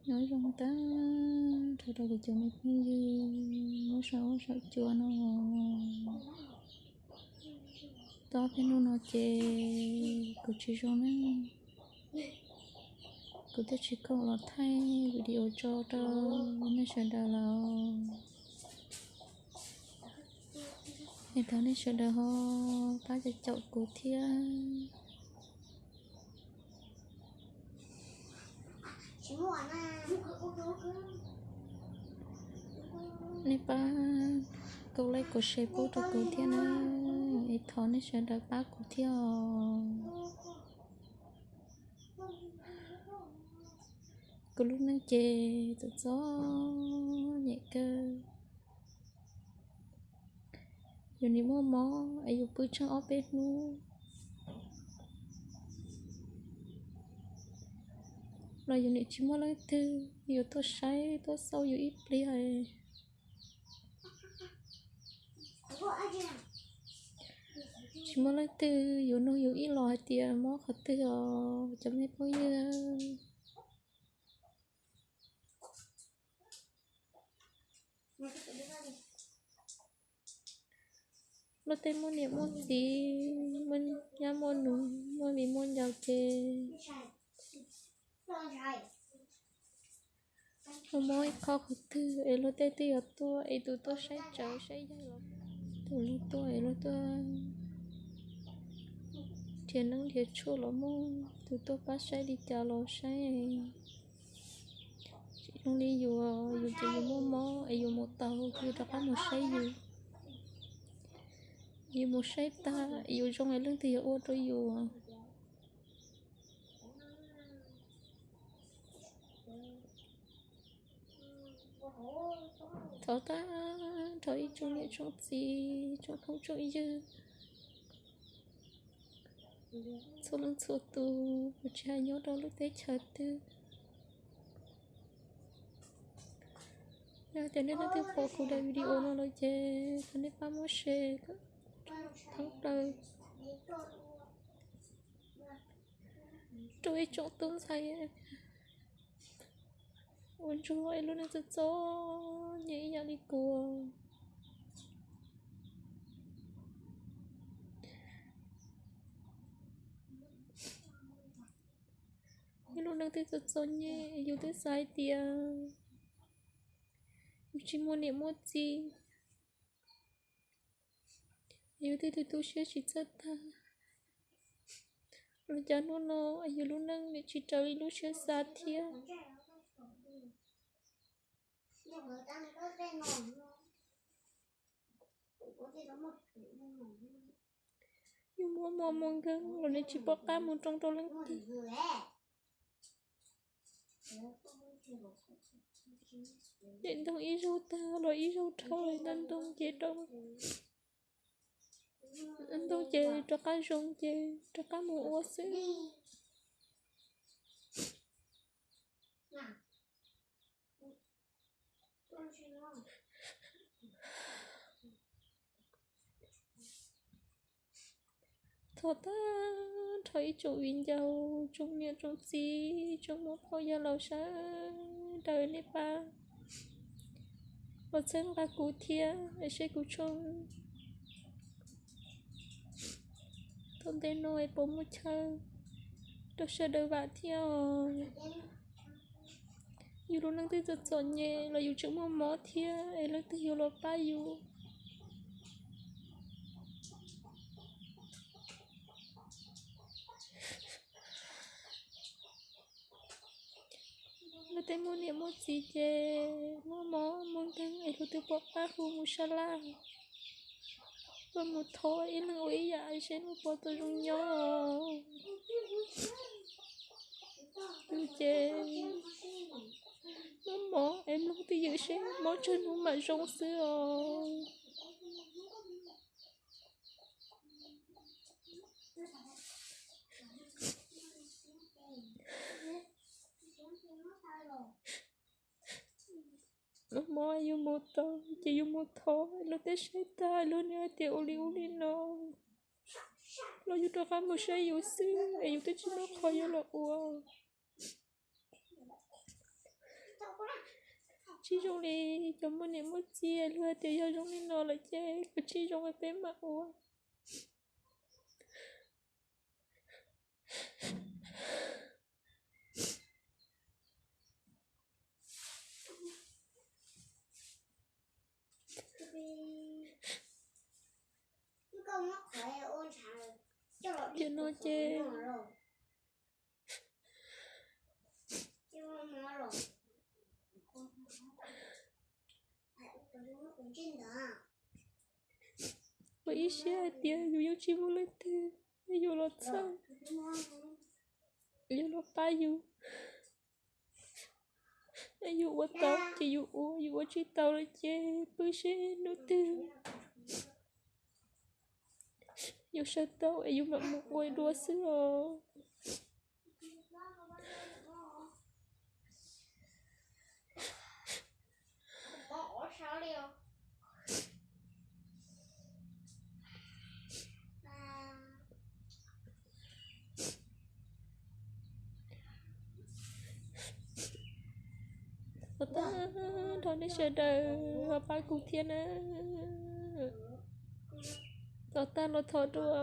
Nyob zoo tag nrho rau kuv cov me phooj ywg nyob saum huab saum cua no. Tau ob peb hnub no ces kuv tsis zoo na, kuv thiaj tsis khoom los thaij video tso rau nej sawv daws lawm. Es thov nej sawv daws ho pab caum caum kuv thiab. Nej pab kaum like kaum share pub rau kuv thiab na, es thov nej sawv daws pab kuv thiab os. Kuv lub neej ces txom txom nyem kawg. Yus nim muaj mob es yus pw tsheej ob peb hnub, los yus nim tsis muaj leej twg yuav tuaj saib tuaj xauj yus ib pliag. Tsis muaj leej twg yuav nug yus ib los hais tias mob qhov twg os cov me phooj ywg. Luag tej muaj niam muaj txiv, muaj nyab muaj nus, muaj viv muaj ncaus ces luag mob ib qho qhov twg es luag tej twb yuav tuaj es tus tuaj saib tsawv saib yaig los, tus luag tuaj es luag tuaj nrhiav neeb nrhiav tshuaj los muaj, tus tuaj pab saib li cas los saib. Tsis zoo li yus, yus ces yus muaj mob es yus mus tau yus rov qab mus saib yus, yus mus saib tag es yus zoo es leej twg yuav ua rau yus. Thov tag nrho ib tsoom niam tsoom txiv tsoom phooj tsoom ywg txhua leej txhua tus uas tsis hais nyob rau lub teb chaws twg. Yog tias nej leej twg pom kuv daim video no lawm ces thov nej pab muab share thoob plaws rau ib tsoom tub ntxhais uas ntsuag es lub neej txom txom nyem ib yam li kuv. Yus lub neej twb txom txom nyem, yus twb xav hais tias yus tsis muaj niam muaj txiv, yus twb tu tu siab tsis txawj tag, los cas hnub no yus lub neej nim tsis raws li lub siab xav thiab. Yus muaj mob muaj nkeeg los nws tsis pom qab mus roos rau leej twg. Ces ntoo ib zaug tag los ib zaug dhau, ntoo ces rau, ntoo ces rov qab zoo ces rov qab mus ua xwb. Thov tag nrho ib tsoom viv ncaus, tsoom niam tsoom txiv, tsoom muam phauj yawg laus sawv daws, nej pab los txhawb nqa kuv thiab es seb kuv txhob thaum ntej no es puas muaj chaw rau sawv daws vam thiab os. Yus lub neej twb txom txom nyem los yus tseem muaj mob thiab es leej twg yuav los pab yus. Luag tej muaj niam muaj txiv ces muaj mob muaj nkeeg es luag twb pom qab hu mus sab laj, luag mus thov ib leeg ua ib yam seb luag puas tau zoo nyob. Yus ces muaj mob es mloog twj ywm seb mob tsawg hnub mam zoo xwb os. Lub mob yus mus tau ces yus mus thov luag tej saib tag luag nws hais tias ua li ub li no. los yus rov qab mus saib yus xwb es yus twb tsis muaj qhov yuav los ua. Tsis zoo li cov muaj niam muaj txiv, luag tias yog zoo li no lawm ces kom tsis zoo es peb mam ua. Tiam no ces ua ib siab hais tias yus yeej tsis muaj leej twg yuav los txhawb, yuav los pab yus. Yus ua tau ces yus ua, yus ua tsis tau lawm ces pw seb hnub twg yus sawv tau es yus mam mus ua dua xwb os. Los tag, thov nej sawv daws ho pab kuv thiab na. Los tag los thov dua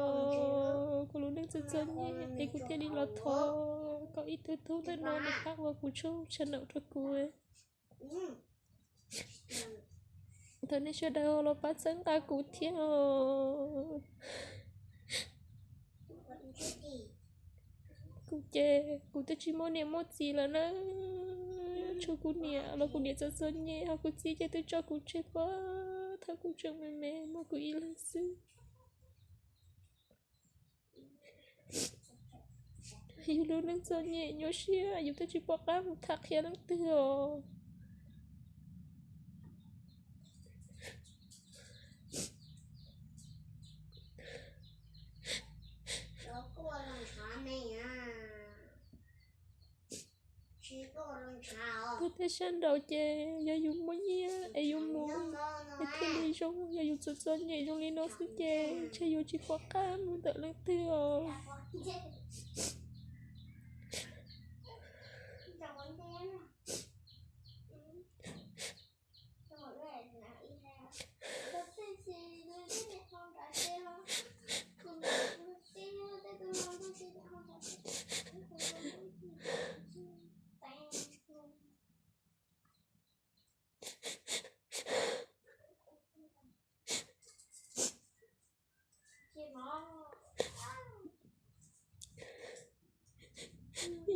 kuv lub neej txom txom nyem es kuv thiaj li los thov kom ib tug tub ntawm no nws pab ua kuv tshooj channel rau kuv. Thov nej sawv daws los pab txhawb nqa kuv thiab os. Kuv ces kuv twb tsis muaj niam muaj txiv lawm na. Tshuav kuv niam los kuv niam txom txom nyem, ho kuv txiv ces twb tso kuv tseg puag thaum kuv tseem me me, muaj kuv ib leeg xwb. Yus lub neej txom nyem nyuaj siab, yus twb tsis pom qab mus tham qhia leej twg os. Kuv tej sab nraud ces yog yus muaj nyiaj es yus mus es thiaj li zoo, yog yus txom txom nyem zoo li no xwb ces ntshe yus tsis pom qab mus ntawm leej twg os.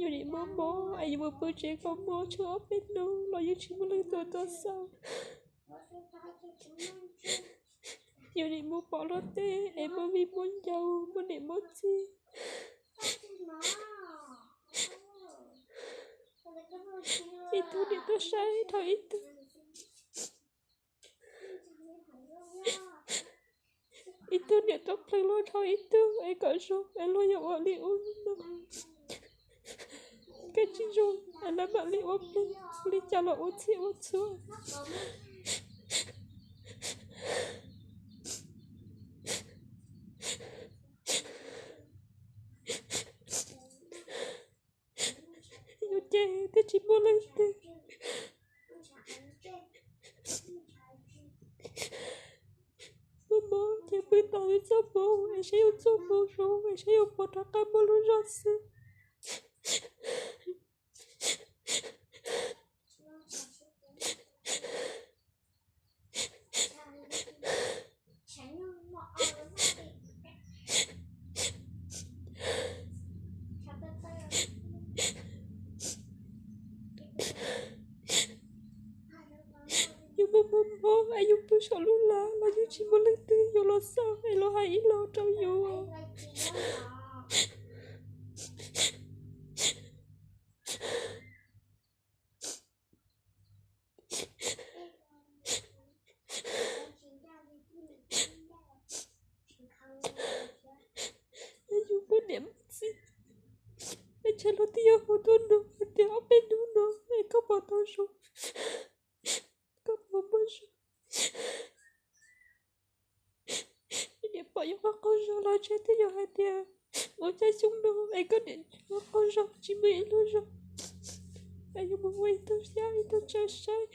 Yus nim muaj mob es yus mus pw tsev kho mob tshuav ob peb hnub los yeej tsis muaj leej twg tuaj xauj. Yus nim mus pom luag tej es muaj viv muaj ncaus, muaj niam muaj txiv, ib tug niam tuaj saib dhau ib tug, ib tug niam tuaj pleev luag dhau ib tug es kom zoo es luag yuav ua li ub li no. Koj tsis zoo es lawv mam li ua pleev, li cas los ua txhij ua txhua. Yus ces twb tsis muaj leej twg. Muaj mob ces pw tos yus txoj hmoov es saib yus txoj hmoov zoo es saib yus puas rov qab muaj lub zog xwb. Yus muaj mob mob es yus pw saum lub lav los yeej tsis muaj leej twg yuav los xauj es los hais ib los rau yus. Es yus muaj niam muaj txiv, es tsam luag twb yuav hu tuaj nug hais tias ob peb hnub no es koj puas tau zoo, koj puas muaj zoo. Niam pom yus qaug qaug zog los Tsheb twb yog hais tias ua cas xyoo no es koj niam qaug zog tsis muaj ib lub zog, es yuav mus ua ib tug xyab ib tug tsaws saib.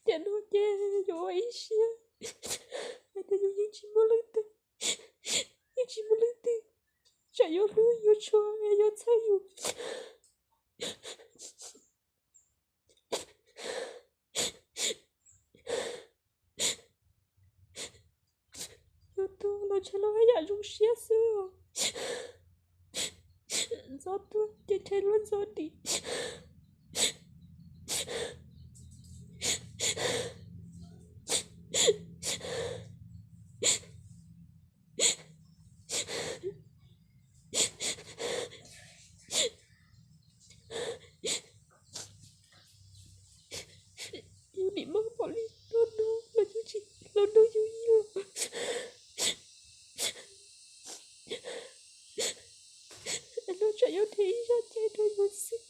Ces no ces yuav ua ib siab hais tias yus yeej tsis muaj leej twg, yeej tsis muaj leej twg tsam yuav hlub yuav tshua yuav txhawj yus. Yus tuag los ntshe los haj yam zoo siab xwb. Ntxov tuag ces ntshe luag ntxov dim. Yus nim muab pom li no no los yus tsis los nrog yus yog. Luag tsam yuav them ib zaj cai rau yus xwb.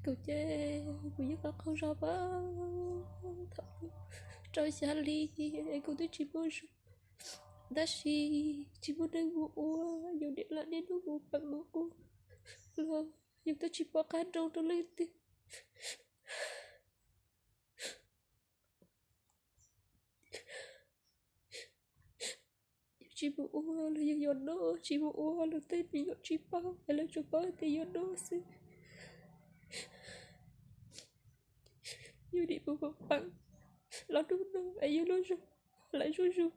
Kuv ces kuv yeej qaug qaug zog pab thaum rau xya hli es kuv twb tsis muaj zog, tab sis tsis muaj neeg mus ua, yus niam laus niaj hnub mus peem mus ua los yus twb tsis pom qab nroo rau leej twg. Yus tsis mus ua los yus yuav noj, tsis mus ua los tej me nyuam tsis paub es lawv tsuas paub hais tias yuav noj xwb. Yus nim mus peem los hnub no es yus lub zog lawv zuj zus,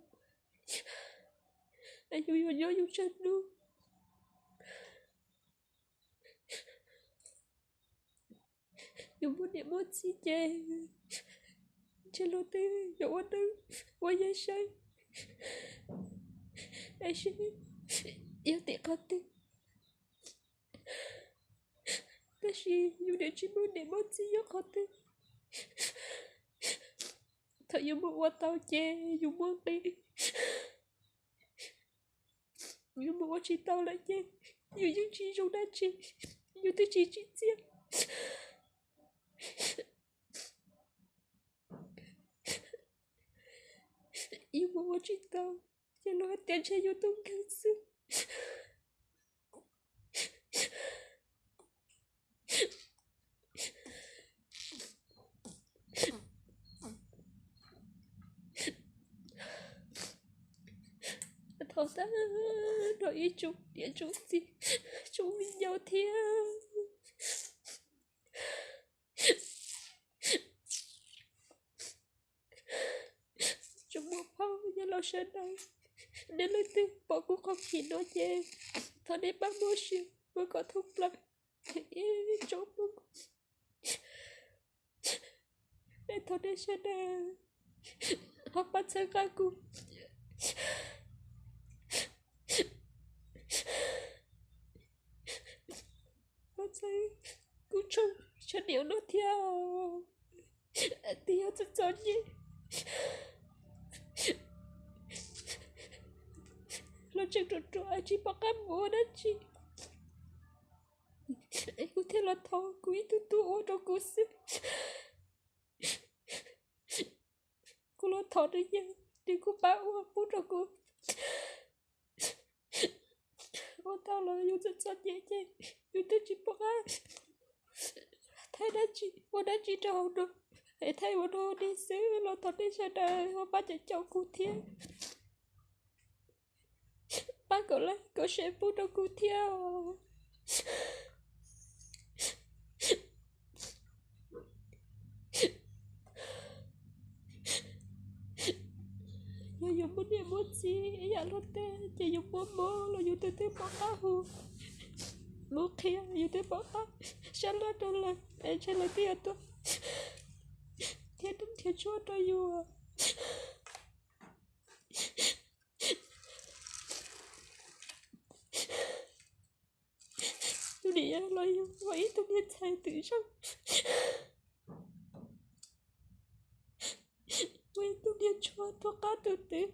es yus yuav nyob yus tsawg hnub. Yus muaj niam muaj txiv ces ntshe luag twb yuav ua neeb ua yaig saib es seb yog tim qhov twg. Tab sis yus niam tsis muaj niam muaj txiv yog qhov twg. Thaum yus mus ua tau ces yus muaj nqi, yus mus ua tsis tau lawm ces yus yeej tsis zoo dab tsi, yus twb tsis tsim txiaj. Yus mus ua tsis tau ces luag hais tias ntshe yus tub nkeeg xwb. Thov tag nrho ib tsoom niam tsoom txiv, tsoom viv ncaus thiab tsoom muam phauj yawg laus sawv daws, nej leej twg pom kuv qhov clip no ces thov nej pab muab share, muab kom thoob plaws ib tsoom phooj ywg. Es thov nej sawv daws ho pab txhawb nqa kuv, pab txhawb kuv tshooj channel no thiab. Twb yog txom txom nyem los tseem ruam ruam tsis pom qab mus ua dab tsi. Es kuv thiaj los thov kuv ib tug tub ua rau kuv xwb. Kuv los thov nws yeej, nws kuj pab ua pub rau kuv. Ua tau los yus txom txom nyem ces yus twb tsis pom qab thaij dab tsi ua dab tsi rau hauv no, es thaij ua no ne xwb. Los thov nej sawv daws ho pab caum caum kuv thiab, pab kom like kom share pub rau kuv thiab os. Yog yus muaj niam muaj txiv ib yam luag tej ces yus muaj mob los yus twb twb pom qab hu, muaj qhia yus twb pom qab sab laj rau lawv es ntshe lawv twb yuav tuaj thiab nrhiav tshuaj rau yus. Yus niam yog los yus ua ib tug niag ntxhais twm zog, ua ib tug niag tshuaj tuag qab tus twg.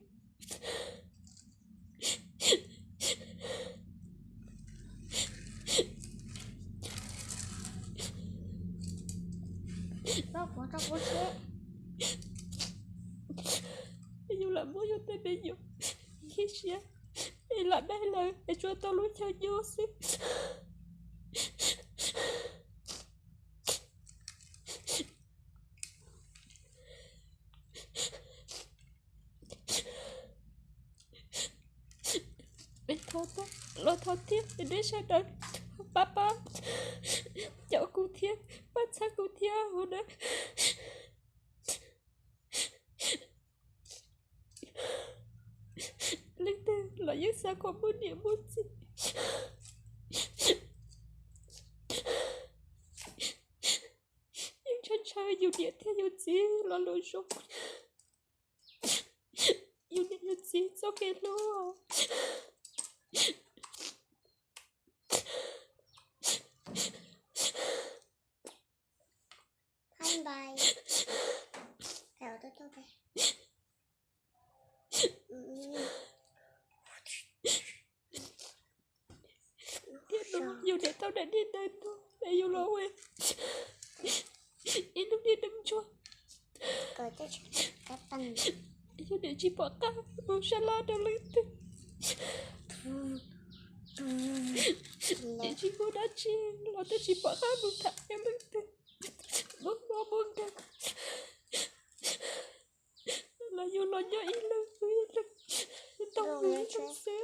Yus lam muab yus tej me nyuam khib siab es lam dai lawv es tsuas tau lub chaw nyob xwb. Los thov thiab nej sawv daws pab pab caum kuv thiab pab txhawb kuv thiab hauv na. Leej twg los yeej xav kom muaj niam muaj txiv, yeej ntshaw ntshaw yus niam thiab yus txiv los lus zoo, yus niam yus txiv txoj kev hlub. Thiab no yus niam tau daim niag ntawd no es yus los ua ib lub niag neej ntsuag, yus niam tsis pom qab mus sab laj rau leej twg, niam tsis muaj dab tsi los twb tsis pom qab mus tham rau leej twg, muaj mob muaj nkeeg los yus los nyob ib leeg ib leeg, ntoo ib leeg xwb.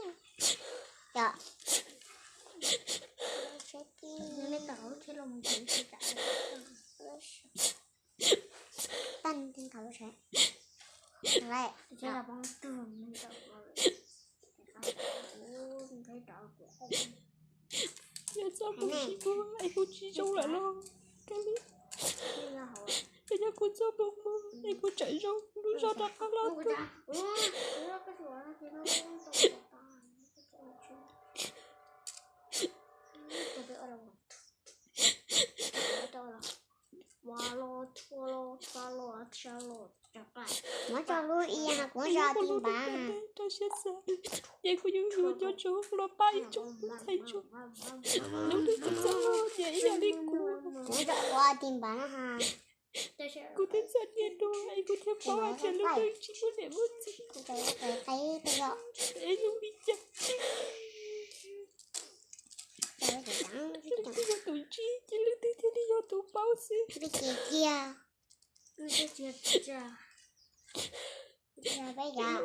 Yog txoj hmoo tsis muaj es kuv tsis zoo lawm los kawg li, es yog kuv txoj hmoo muaj es kuv tseem zoo lub zog rov qab los tuaj. Muab tso lub i no kuv zog ti npav. Rau siab xav, ces kuv yuav yuav cov tsoom los pab ib tsoom tub ntxhais tsuag, lub twg txom txom nyem ib yam li kuv. Kuv zog ua ti npav na. Kuv twb txom nyem dua es kuv thiaj paub hais tias lub neej tsis muaj niam muaj txiv es zoo li cas. Leej twg yog tus ntsib ces leej twg thiaj li yog tus paub xwb.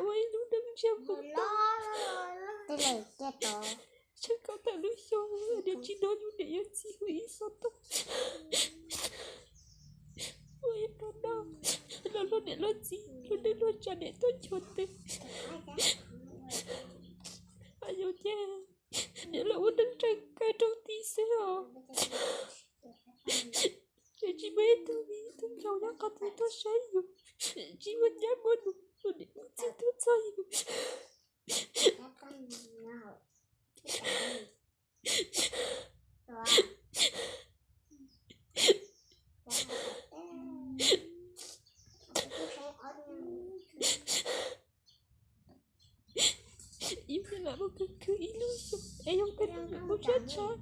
Ua ib lub neej ntsiag mus tau, tshee kaum tawm lub xyoo, niam tsis hnov yus niam yus txiv hu ib xov tooj. Ua ib pluag no, los luag niam luag txiv, luag neej luag tsav niam tuaj cuag twg. Yus ces niam los ua neej tseem kawg rau ti xwb os. Ces tsis muaj ib tug viv ib tug ncaus nyob qhov twg tuaj saib yus, tsis muaj nyab muaj nus, luag niam luag txiv tuaj txog yus. Yus lam mus khwv khwv ib lub xyoo es yus tej me nyuam kuj tshiab tshiab.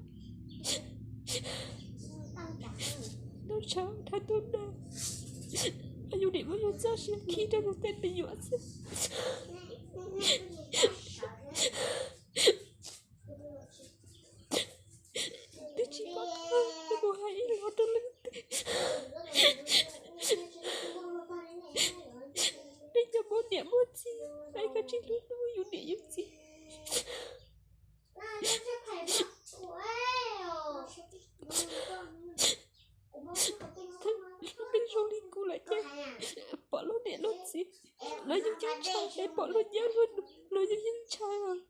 rhawv tug nag, yus niam muab yus txoj sia khi rau yus tej me nyuam xwb. Twb tsis paub mus hais ib los rau leej twg. Nej cov muaj niam muaj txiv, es koj tsis hlub hlub yus niam yus txiv. Leej twg zoo li kuv lawm ces pom luag niam luag txiv, luag yeej yeej ntshai, es pom luag nyab luag nus, luag yeej yeej ntshai os.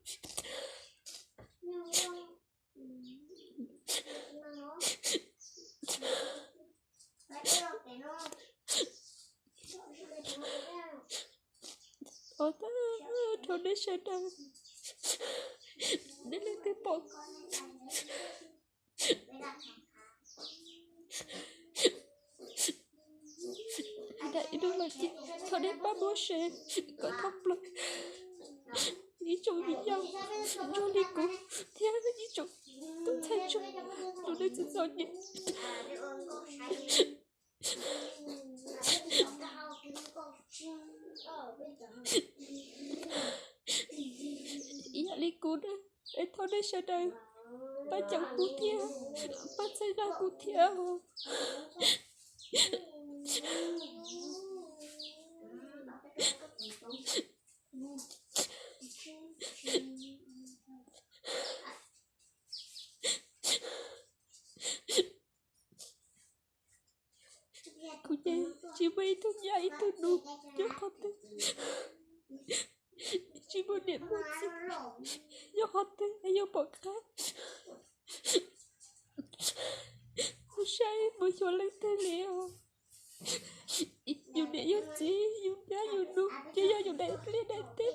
Thov tag rau nej sawv daws, nej leej twg pom daim no lawm ces thov nej pab muab share kom thoob plaws ib tsoom viv ncaus zoo li kuv thiab ib tsoom tub ntxhais tub muam, tus neeg txom txom nyem. Ib yam li kuv na, es thov nej sawv daws pab caum kuv thiab, pab txhawb zog kuv thiab. Kuv ces tsis muaj ib tug nyab ib tug nus, nyob qhov twg tsis muaj niam muaj txiv, nyob qhov twg es yuav pom qab. Kuv saib mus xyuas leej twg li os. Yus niam yus txiv, yus nyab yus nus ces yog yus daim liaj daim teb.